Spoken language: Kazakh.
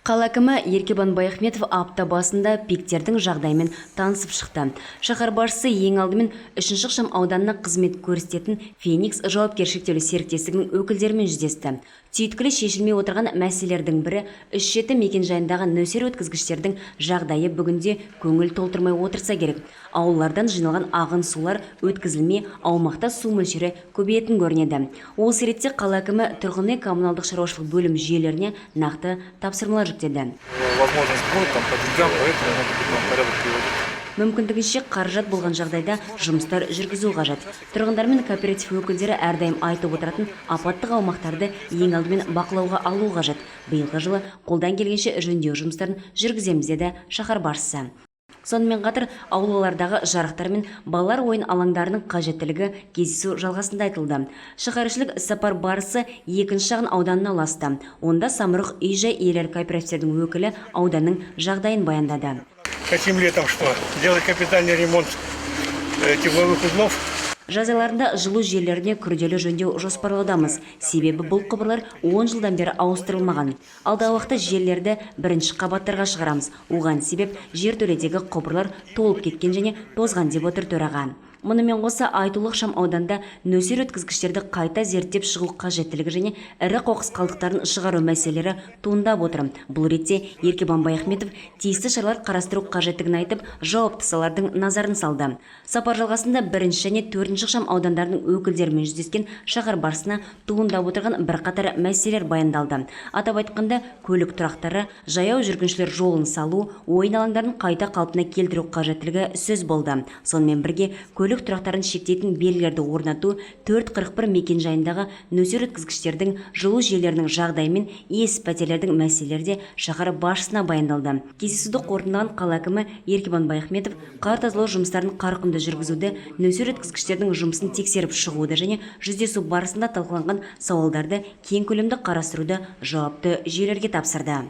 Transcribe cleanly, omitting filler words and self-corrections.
Қала әкімі Еркебұлан Баяхметов апта басында ПИКтердің жағдайымен танысып шықты. Шаһар басшысы ең алдымен үшінші ықшам ауданына қызмет көрсететін «Феникс» жауапкершілігі шектеулі серіктестігінің өкілдерімен жүздесті. Түйткілі шешілмей отырған мәселелердің бірі – 3-7 мекенжайындағы нөсер өткізгіштердің жағдайы бүгінде көңіл толтырмай отырса керек. Аулалардан жиналған ағын сулар өткізілмей, аумақта су мөлшері көбейетін көрінеді. Осы ретте қала әкімі тұрғын үй коммуналдық шаруашылық бөлім жүйелеріне нақты тапсырмалар жүктеді. Возможность будет там по деньгам, поэтому надо будет нам порядок приводить. Мүмкіндігінше, қаражат болған жағдайда жұмыстар жүргізу қажет. Тұрғындар мен кооператив өкілдері әрдайым айтып отыратын апаттық аумақтарды ең алдымен бақылауға алу қажет. Биылғы жылы қолдан келгенше жөндеу жұмыстарын жүргіземіз, деді шаһар басшысы. Сонымен қатар аулалардағы жарықтар мен балалар ойын алаңдарының қажеттілігі кездесу жалғасында айтылды. Шаһарішілік сапар барысы екінші шағын ауданына ұласты. Онда «Самұрық» үй жай иелері кооперативтердің өкілі ауданның жағдайын баяндады. Хотим летом что? Делать капитальный ремонт тепловых узлов. Жаз айларында жылу жүйелеріне күрделі жөндеу жоспарлаудамыз. Себебі бұл құбырлар 10 жылдан бері ауыстырылмаған. Алдағы уақытта желілерді бірінші қабаттарға шығарамыз. Оған себеп жертөледегі құбырлар толып кеткен және тозған, деп отыр төраға. Мұнымен қоса, Айтулы ықшам ауданда нөсер өткізгіштерді қайта зерттеп шығу қажеттілігі және ірі қоқыс қалдықтарын шығару мәселелері туындап отыр. Бұл ретте Еркебұлан Баяхметов тиісті шаралар қарастыру қажеттігін айтып, жауапты салалардың назарын салды. Сапар жалғасында бірінші және төртінші ықшам аудандарының өкілдерімен жүздескен шаһар басшысына туындап отырған бірқатар мәселелер баяндалды. Атап айтқанда, көлік тұрақтары, жаяу жүргіншілер жолын салу, ойын алаңдарын қайта қалпына келтіру қажеттілігі сөз болды. Сонымен бірге көлік тұрақтарын шектейтін белгілерді орнату, 4-41 мекенжайындағы нөсер өткізгіштердің, жылу жүйелерінің жағдайы мен иесіз пәтерлердің мәселелері де шаһар басшысына баяндалды. Кездесуді қорытындылаған қала әкімі Еркебұлан Баяхметов қар тазалау жұмыстарын қарқынды жүргізуді, нөсер өткізгіштердің жұмысын тексеріп шығуды және жүздесу барысында талқыланған сауалдарды кең көлемді қарастыруды жауапты жүйелерге тапсырды.